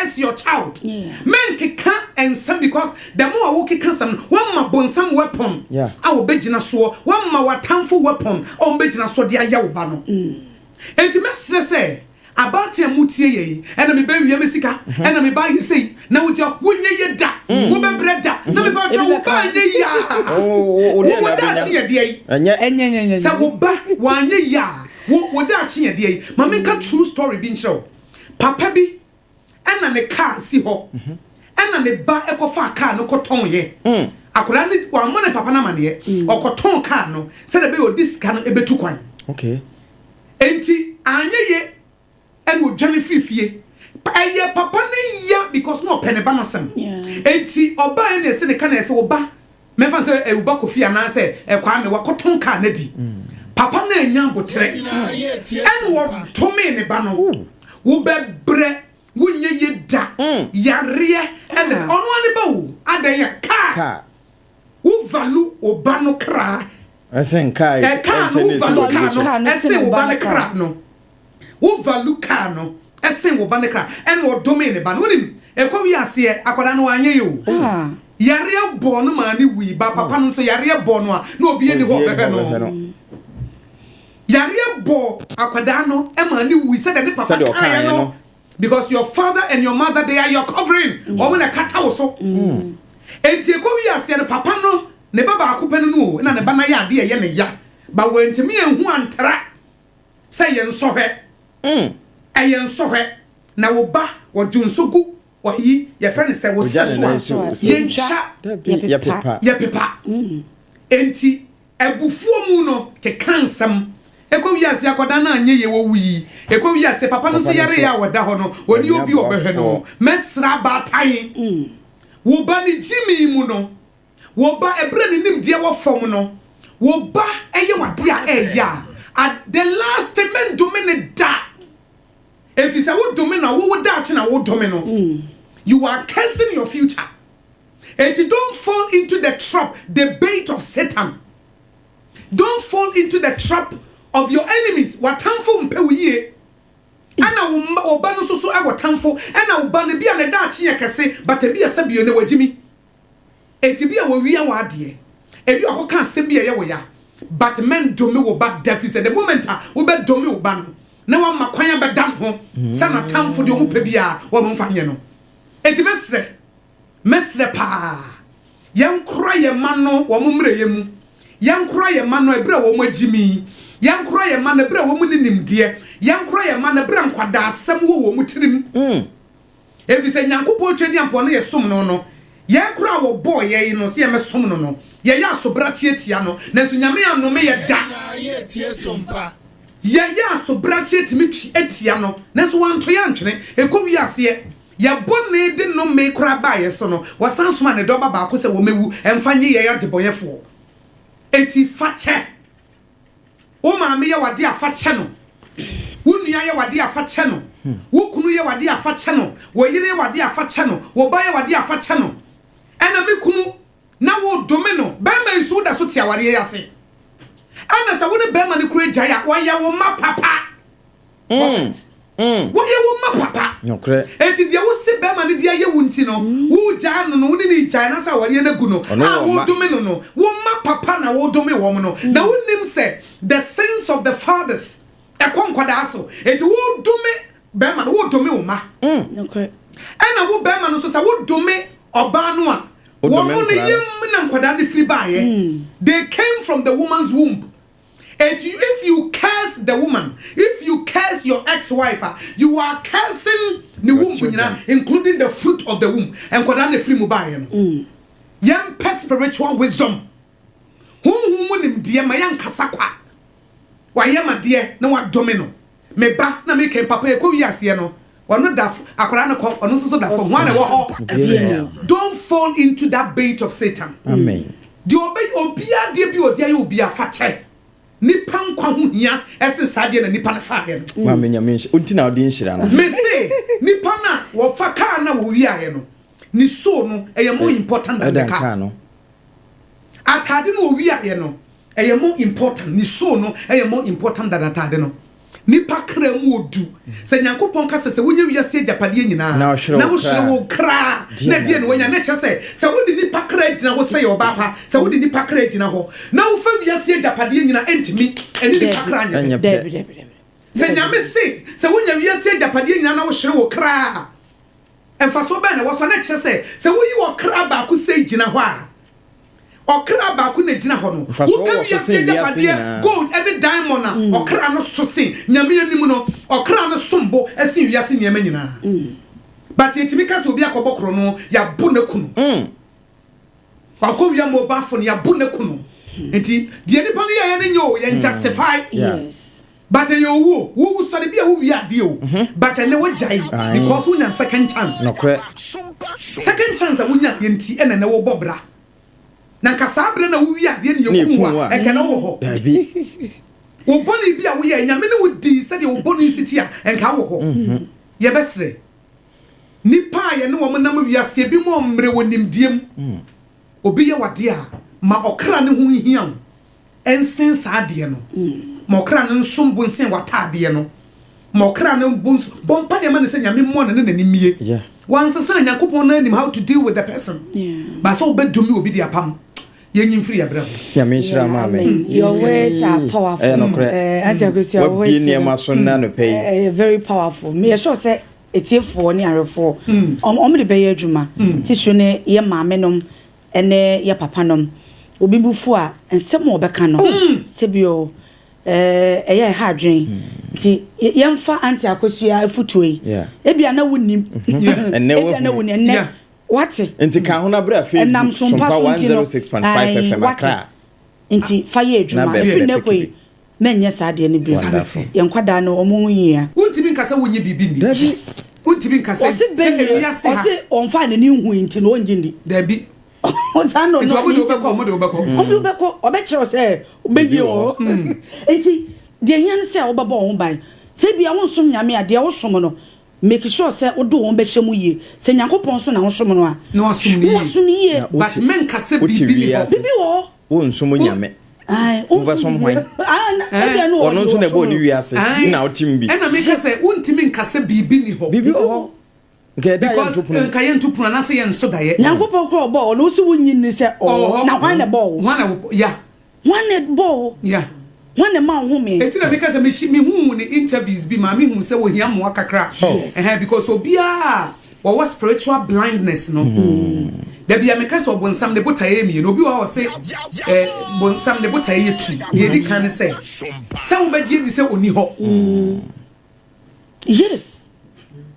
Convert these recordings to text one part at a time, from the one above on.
curse your child. Menkeka nsɛm, because the more a wokeka nsɛm no, wɔma bonsam weapon a wɔbɛgyina soɔ, wɔma w'atamfo weapon a wɔbɛgyina soɔ de ayɛ wo ba no. Enti mɛsrɛ sɛ abaate a mutie yɛ yi, ɛna mebɛwia me sika, ɛna meba yɛ sei na wogya wonyɛ yɛ da, wobɛbrɛ da na meba kyerɛ wo ba anyɛ yi a, Wo deɛ wo na daakye abɛnya. yɛ deɛ yi. Ɛnyɛ. Ɛnyɛ. Sɛ wo ba wanyɛ yi a, wo daakye yɛ deɛ yi. Ma menka true story bi nkyerɛ wo. Papa bi ɛna ne car si hɔ, ɛna ne ba ɛkɔfa car no kɔtɔn yɛ. Akwadaa ne wammɔ ne papa no amaneɛ, ɔkɔtɔn car no sɛdeɛ ɛbɛyɛ ɔdi sika no ɛbɛtu kwan. Enti anyɛ ye, ɛna odwane firi fie. Ɛyɛ papa ne ya because na ɔpɛ ne ba no asɛm. Enti ɔbaa na ɛsɛ ne ka na ɛsɛ wo ba, mɛfa sɛ ɛwo ba Kofi anaasɛ ɛkwame wakɔtɔn kaa no di. Papa no anya abotrɛ, ɛna wɔtome ne ba no, wobɛbrɛ, wonyɛ ye da, yareɛ ɛna ɔno ane ba wo adan a kaa Kaa. Wo value wo ba no kraa. Ɛsɛn kaa. Ɛ kaa no, wo value kaa no Kaa no ɛsen sen wo wo ba ba no no kra no, wo value kaa no ɛsen wo ba no kra. Ɛna ɔdome ne ba no. Wonim ɛkɔ wi aseɛ, akwadaa no wanyɛ yi o. Yareɛ bɔɔ no maa ne wui ba. Papa no nso yareɛ bɔɔ no a, na obi ani hɔ ɔbɛhwɛ no. Yareɛ bɔɔ akwadaa no ɛma ne wui sɛdeɛ ne papa Sɛdeɛ kaeɛ ɔkaeɛ no. no. Because your father and your mother, they are your covering. Wɔn na kata wo so. Enti ekɔ wi aseɛ no, papa no ne ba baako pɛ no o, na ne ba no ayɛ adeɛ ɛyɛ ne ya ba, wɔntumi ehu antra sɛ yɛ nsɔhwɛ. Ɛyɛ nsɔhwɛ na wo ba wɔdwo nso gu ɔyi yɛfrɛ no sɛ wo Ogya sɛ ne so nan a si wo so. yɛntwa. Dabi, yɛpepa. Yɛpepa. Enti abufuo mu no keka nsɛm ɛkɔ wiase, akwadaa no anyɛ yɛ wɔwu yi. Ɛkɔ wiase, papa no nso Papa no yare nso a wɔda hɔ no, wɔne ɔnyɛ obi a ɔbɛhwɛ no. aboafoɔ. Mɛsra baatan, wo ba ne gyimi mu no, wo ba ɛberɛ ne nimdeɛ wɔ fam no, wo ba ɛyɛ wade a ɛyɛ a, at the last thing, mɛndome ne da, ɛfiri sɛ wodome no a, wowo daakye na wodome no. You are cursing your future. Enti don't fall into the trap, the bait of Satan. Don't fall into the trap of your enemies. Watamfo mpɛ wo yie, ɛna wo mma, wo ba no nso so ɛwɔ tamfo. Ɛna wo ba no bi a ne daakye yɛ kɛse, but ebi a sɛ bio ne wagyimi. Eti bi a wɔwia wɔ adeɛ, ebi a ɔkɔka asɛm bi a ɛyɛ wɔ ya, but men dome wo ba da fi sɛ the moment a wobɛdome wo ba no na wama kwan abɛda ne ho sɛ n'atamfo deɛ ɔmo pɛ bi a wɔn mfa nyɛ no. Eti mɛsrɛ, mɛsrɛ paa, yɛnkora yɛn ma no wɔn mmerɛyɛ mu, yɛnkora yɛn ma no ɛberɛ a wɔn agyi mi, yɛnkora yɛn ma no ɛberɛ a wɔn ne nimdeɛ, yɛnkora yɛn ma no ɛberɛ a nkwadaa wɔ wɔn tirim, ɛfiri sɛ Nyankopɔn twɛ di ampɔ no yɛ som no. Yɛn kora a wɔbɔɔ yɛn no sɛ yɛmɛsom no, yɛyɛ asobra tietia no, nanso Nyame anome yɛ da. Yɛyɛ asobrakye tumi atia no, nanso wanto yɛ antwene. Ɛkɔ wi aseɛ, yɛbɔ ne de nnome koraa baa yɛ so no, wɔsan soma ne dɔba baako sɛ wɔmɛwu ɛmfa nye yɛn adebɔyɛfoɔ. Eti fa kyɛ wo maame yɛ wade a, fa kyɛ no. Wo nua yɛ wade a, fa kyɛ no. Wo kunu yɛ wade a, fa kyɛ no. Wo yere yɛ wade a, fa kyɛ no. Wo ba yɛ wade a, fa kyɛ no. Ɛna me kunu na wo dome no, bɛrima yi so woda so te awareɛ yi ase. Ɛna sɛ wo ne bɛrima no kura gyae a, wɔyɛ wo ma papa, wɔyɛ wo ma papa. Nokorɛ. Eti deɛ wosi bɛrima no de ayɛ wo nti no, wogyaa no, wo ne ne gyae na sɛ awareɛ no agu no Ɔno a wɔ mma. wodome no, wo ma papa na wodome wɔn no, na wonim sɛ the sins of the fathers ɛkɔ nkwadaa so. Eti wodome bɛrima no, wodome wo ma. Nokorɛ. Ɛna wo bɛrima no nso, sɛ wodome ɔbaa no a, Wodome wɔn no nkwadaa no. yam na nkwadaa no firi baayɛ. They came from the woman's womb. And if you curse the woman, if you curse your ex-wife, ah, you are cursing the Your womb children. nyinaa, including the fruit of the womb. Nkwadaa no firi mu baayɛ no, yɛmpɛ spiritual wisdom, honhom mu nimdeɛ, ma yɛnkasa kwa. Wayɛ ma deɛ na wadome no, me ba na meka papa ɛkɔ wi aseɛ no, ɔno da akwadaa no kɔ, ɔno nso so da fam. Hwan na ɛwɔ hɔ? Don't fall into that bait of Satan. Amen. Deɛ ɔbɛ obiara deɛ bi ɔde ayɛ obiara, fa kyɛ. Nipa nkwa ho hia ɛsen saa deɛ na nipa no faayɛ no. Maame, Nyame nhyira nti na ɔde nhyira no. Mese nipa na wɔfa kaa na wɔwiaeɛ no, ne soul no ɛyɛ more important than the ɛda car. Kaa no. Ataade no wɔwiaeɛ no ɛyɛ more important, ne soul no ɛyɛ more important than ataade no. Nipa kra mu odu. Sɛ Nyankopɔn ka sɛ, sɛ wonya wiase agyapadeɛ nyinaa, Na ɔhwere na wo wohyere kra a, wo kra a, deɛ na na deɛ na wanya? wanya? Na kyerɛ sɛ, sɛ wode nipa kra gyina hɔ sɛ yɛ ɔbaa pa, sɛ wode nipa kra gyina hɔ, na wofa wiase agyapadeɛ nyinaa, ɛntumi ɛne nipa Dabi. kra nyɛ pɛ. Ɛnyɛ pɛ. Dabi, dabi, dabi. Sɛ Dabi. Nyame se, sɛ wonya wiase agyapadeɛ nyinaa na wohyere wo kra a, mfasoɔ bɛn na ɛwɔ so? Na kyerɛ sɛ, sɛ woyi ɔkra baako sei gyina hɔ a, ɔkra baako na gyina hɔ no, Mfasoɔ woka wɔ so wiase sen wiase agyapadeɛ, nyinaa. gold ne diamond a, ɔkra no so sen, Nyame anim no, ɔkra no som bo sen wiase nneɛma nyinaa. But yɛtumi ka sɛ obi akɔbɔ korɔno, yɛabo no aku no. Wakɔ wia mobile phone, yɛabo no aku no. Nti, deɛ nipa no yɛyɛ no nyɛ o, yɛn justify. But ɛyɛ owu o, wowu sɔre bi a wowie adeɛ o, but ɛnɛ wogyae because wonya second chance. Nokorɛ. Second chance a wonya yɛ nti ɛna ɛnɛ wobɔ bra. Na nka saa berɛ na wowie adeɛ ne Ne yɛkum yɛkum wo wo a, a. ɛnka na wowɔ hɔ. Daabi. Wo bɔne bi a woyɛ, Nyame ne wo dii sɛdeɛ wo bɔne si te a, ɛnka wowɔ hɔ. Yɛbɛsrɛ nipa a yɛne wɔn nam wiase, ebi mu ɔmmerɛ wɔ nimdeɛ mu. Obi yɛ wadeɛ a, ma ɔkra ne ho nhia wo ɛnsen saa adeɛ no. Ma ɔkra no nsom bo nsen w'ataadeɛ no. Ma ɔkra no bo nso, bɔ mpaeɛ ma no sɛ Nyame mmoa no ne n'ani mmie. Wansesa a, Nyankopɔn no anim how to deal with the person. Ba sɛ wobɛdome obi de apam, yɛnyi mfiri yɛn abrabɔ. Nyame nhyira maame. Your words are powerful. Ɛyɛ nokorɛ. Auntie Akosua, wo Wabie words no, nneɛma so nna anɔpa yi. ɛyɛ very powerful. Meyɛ sure sɛ etiefoɔ ne ahwɛfoɔ, ɔmo de bɛyɛ adwuma. Titiri ne yɛ maame nom ne yɛ papa nom. Obi bo fu a, nsɛm a ɔbɛka no, sɛbi o, ɛyɛ ɛha adwene. Nti yɛmfa Auntie Akosua afutuo yi. Ebia na wonnim. Ɛnnɛ Ebia na woahunu. wonnim. Ɛnnɛ wate. Nti ka ho na bra Ɛnam Facebook sompa Sompa so nti no, 106.5 ae, FM wate. Accra. Nti fa yɛ Na adwuma. bɛfrɛ Ɛfiri nnɛ kɔ yi, pikibi. mɛnyɛ saa adeɛ no bio. Wonderful. Yɛn nkwadaa no, wɔn ho hia. Wontumi nka sɛ wonnye biribi nni. Dabi. Yes. Wontumi nka sɛ Ɔse sɛ bɛyie, ewiase ha. ɔse ɔmfaa n'ani nhui nti no ɔngye nni. Dabi. Saa na Nti ɔno wɔn de wobɛkɔ, wɔn de wobɛkɔ. Wɔn de wobɛkɔ, ɔbɛkyerɛ wo sɛ wobɛyie wɔ hɔ. Nti deɛ hia ne sɛ wobɛbɔ wo ho ban. Sɛ ebia wonsom Nyame a, deɛ wosom no, make sure sɛ wode wo ho bɛhyɛ mu yie. Sɛ Nyankopɔn nso na wosom no a, Na wasom no na yie. wasom no yie. Na But wote menka sɛ wote biribi ni hɔ. wiase. Biribi wɔ hɔ. Wonsom Nyame. Ae, wonsom Wobɛsom biribi. hwan? Ae, na ebia na Ɔno ɔyɛ nso na ɛbɔɔ ɔsom ne no. wiase Ae, na wote mu bi. ɛna meka sɛ wontumi nka sɛ biribi ni hɔ. Biribi wɔ hɔ. Nka ɛda a Because yɛnto pono mu. nka yɛnto pono anaasɛ yɛnso daeɛ. Nyankopɔn koraa ɔbɔɔ wo no, wose wonnye nni sɛ ɔwɔ Ɔwɔ hɔ. hɔ. Na hwan na ɛbɔɔ wo? Hwan na wɔ, yeah. Hwan na ɛbɔɔ wo? Yeah. Hwan na ɛma wo home? Eti na meka sɛ mehyi mehuu ne interviews bi maa mehu sɛ ohia mmoa kakra. Yes. Ɛhɛn because obiara a wɔwɔ spiritual blindness no, dabi a meka sɛ ɔbonsam ne botaeɛ yɛ mmienu. Obi wɔ hɔ a ɔse eh, bonsam ne botaeɛ yɛ tu. Deɛ edi kan ne sɛ, sɛ wobɛgye adi sɛ ɔni hɔ. Yes.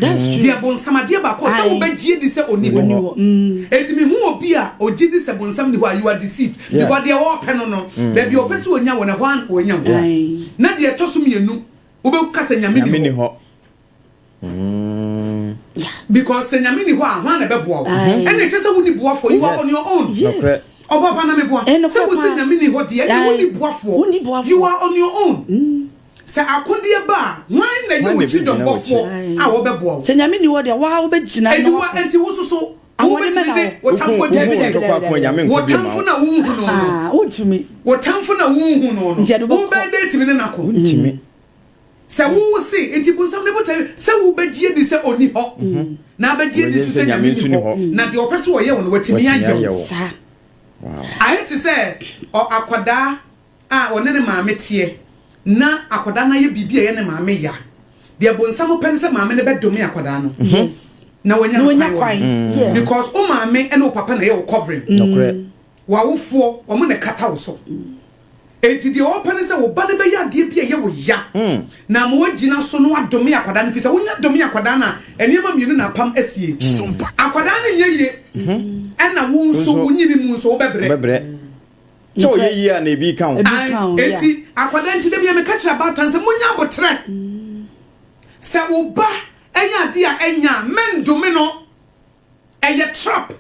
That's true. Deɛ bonsam adeɛ baako a sɛ Aye. wobɛgye adi sɛ ɔni Ɔni hɔ. hɔ. Enti mehu obi a ɔgye di sɛ bonsam ni hɔ a, you are deceived. Because deɛ ɔrepɛ no no, baabi a ɔpɛ sɛ ɔnya wɔ no, ɛhɔ ara na ɔnya wɔ. Aye. Na deɛ ɛtɔ so mmienu, wobɛka sɛ Nyame Nyame ni ni hɔ. hɔ. Because sɛ Nyame ni hɔ a, hwan na ɛbɛboa wo? Aye. Ɛna ɛkyerɛ sɛ wonni boafoɔ, you are Yes. on your own. Nokorɛ. Ɔbɔ pa na meboa. Eh, nokorɛ Sɛ wo sɛ paa. Nyame ni hɔ deɛ, ɛne Aye. wonni boafoɔ. Wonni boafoɔ. You are on your own. Sɛ akodeɛ ba a, hwan na ɛyɛ Hwan wo na kyidɔm ɛbɛgyina w'akyi? bɔfoɔ a wɔbɛboa wo? Sɛ Nyame ni hɔ deɛ, waa wobɛgyina Enti na wo, wakɔ. enti wo nso so, Ahoɔden wobɛtumi bɛ na ne wo. wo tamfo Wohu adi wohu asie. ntɔkwa ko a Nyame Wo nko bi mma tamfo wo. na wonhu no no, Ah, wontumi. wo tamfo na wonhu no no, Nti ɛde wobɛkɔ. wobɛyɛ dɛn atumi ne no ako? Wontumi. Sɛ wo se, enti bonsam ne botae sɛ wobɛgye adi sɛ ɔnni hɔ, na abɛgye adi Wobɛgye nso sɛ sɛ Nyame Nyame nso nni ni hɔ, hɔ. na deɛ ɔpɛ sɛ ɔyɛ wo no, watumi Watumi ayɛ ayɛ wo. wo. Saa. Wow. Ayɛ te sɛ ɔ, akwadaa a ɔne ne maame teɛ, na akwadaa no ayɛ biribi a ɛyɛ ne maame ya. Deɛ bonsam pɛ ne sɛ maame no bɛdome akwadaa no. Yes. Na wanya Na no wanya kwan wɔ kwan. no. Yeah. Because wo maame ne wo papa na ɛyɛ wo covering. Nokorɛ. W'awofoɔ, wɔn na ɛkata wo so. Enti deɛ ɔpɛ ne sɛ wo ba no bɛyɛ adeɛ bi a ɛyɛ wo ya, na ama wagyina so na wadome akwadaa no. Firi sɛ wonya dome akwadaa no a, nneɛma mmienu na apam asie. Akwadaa no nyɛ yie, ɛna wo nso wo nyini mu nso wobɛbrɛ. Wobɛbrɛ. Sɛ ɔyɛ yie a na ebi ka ho. Ebi Ae, ka ho, enti akwadaa nti da bi a meka kyerɛ abaatan sɛ monya aboterɛ. Sɛ wo ba ɛyɛ adeɛ a ɛnyɛ a, mɛndome no. Ɛyɛ trap.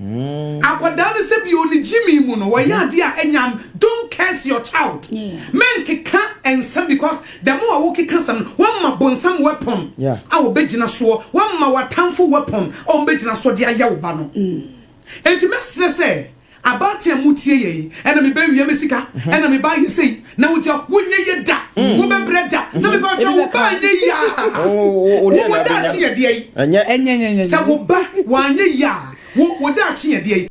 Akwadaa no sɛ bio ne gyimi mu no wɔyɛ adeɛ a ɛnya, don't curse your child. Mɛnkeka nsɛm because the more a wokeka nsɛm no, woama bonsam weapon a wɔbɛgyina soɔ, woama w'atamfo weapon a wɔbɛgyina soɔ de ayɛ wo ba no. Enti mɛsrɛ sɛ. Abaatan a motie yɛ yi, ɛna me ba wia me sika, ɛna me ba ayɛ sei, na wogya wonyɛ yie da, wobɛbrɛ da, na me ba kyerɛ wo ba anyɛ yie a, wo wo daakye yɛ deɛ yi. Sɛ wo ba wanyɛ yie a, wo wo daakye yɛ deɛ yi.